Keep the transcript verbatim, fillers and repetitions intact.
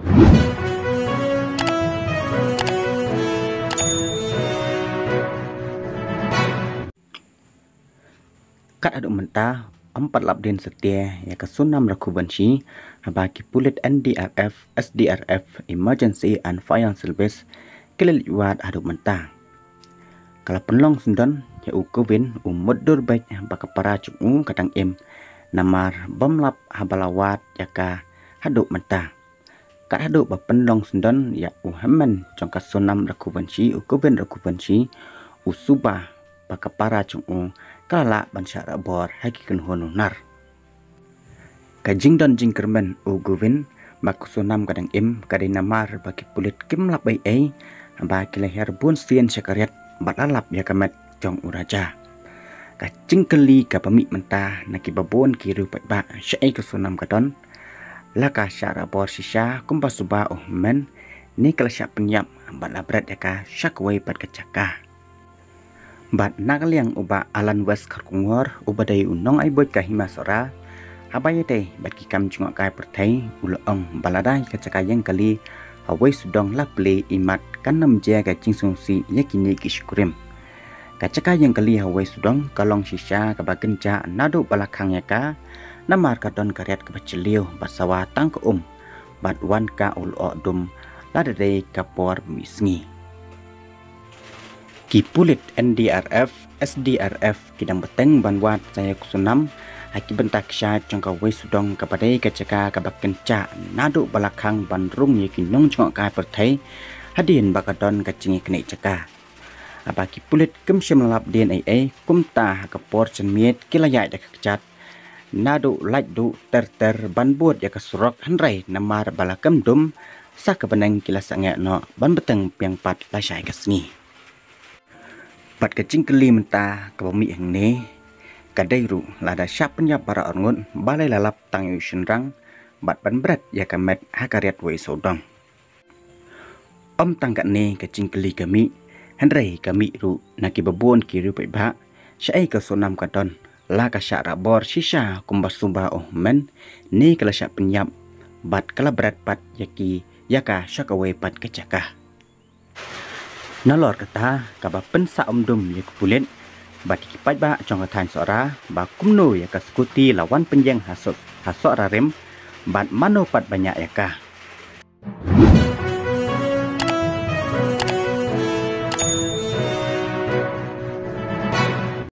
Kat haduh mynta ym pat lap dien satia ïa ka tsunami Raghuvanshi, haba ki pulit N D R F, S D R F, Emergency and Fire Service ki la leit wad haduh mynta. Ka la pynlong syndon ïa u Govin, u mutdur beit ba ka para jong u ka dang im, namar bym lap haba la wad ïa ka haduh mynta. Kat haduh ba pynlong syndon ïa u hynmen jong ka tsunami Raghuvanshi, u Govin Raghuvanshi, u suba ba ka para jong u ka la lah ban shah rah bor ha ki kynhun lunar. Ka jingdon jingkyrmen u Govin ba ka tsunami ka dang im ka dei namar ba ki pulit kim lap ei ei, ba ki la hiar bun sien sha ka riat bad la lap ïa ka met jong u Raja. Ka jingkylli kaba mih mynta na kiba bun ki riew paidbah, shaei ka tsunami ka don, la ka shah rah bor shisha kumba suba u hynmen, ne ka la shah pynïap bad la bret ïa ka sha kawei pat ka jaka. Bad na ka liang u Bah Alan West Kharkongor, uba dei u nongai buit ka Hima Sohra, haba ïadei bad ki kam jngohkai pyrthei, u la ong ba lada ka jaka ïeng kali ha Wei Sudong la plie, imat kan ym jia ka jingsngewsih ïa kine ki shikurim. Ka jaka ïeng kali ha Wei Sudong ka long shisha kaba kynjah naduh ba la khang ïa ka, namar ka don ka riat kaba jylliew bad sawa tang ka um, bad wan ka u lyoh dum lada dei ka por ba mih sngi. Ki pulit N D R F, S D R F ki dang bteng ban wad sa ïa ka tsunami ha ki bynta kshaid jong ka Wei Sudong, kaba dei ka jaka kaba kynjah naduh ba la khang ban rung ïa ki nongjngohkai pyrthei, hadien ba ka don ka jingïaknieh jaka. Haba ki pulit kim shym la lap dien ei ei, kumta ha ka por janmiet ki la ïaid da ka kjat naduh lait duh ter ter ban bud ïa ka surok, hynrei namar ba la kem dum sa ka bneng, ki la sangeh noh ban bteng biang pat lashai ka sngi. Bad ka jingkylli mynta kaba mih hangne ka dei ruh, lada shah pynïap baroh arngut, balei la lap tang ïa u shynrang bad ban bret ïa ka met ha ka riat Wei Sudong. Ym tang katne ka jingkylli ka mih, hynrei ka mih ruh na kiba bun ki riew paidbah, shaei ka tsunami ka don, la ka shah rah bor shisha kumba suba u hynmen, ne ka la shah pynïap bad ka la bret pat ïa ki, ïa ka sha kawei pat ka jaka. Nalor kata, kaba pynsah umdum ïa ki pulit bad ki paidbah jong ka thaiñ Sohra ba kumno ïa ka scooty la wan pynïeng ha Soh-, ha Sohra Rim, bad mano pat ba ñiah ïa ka.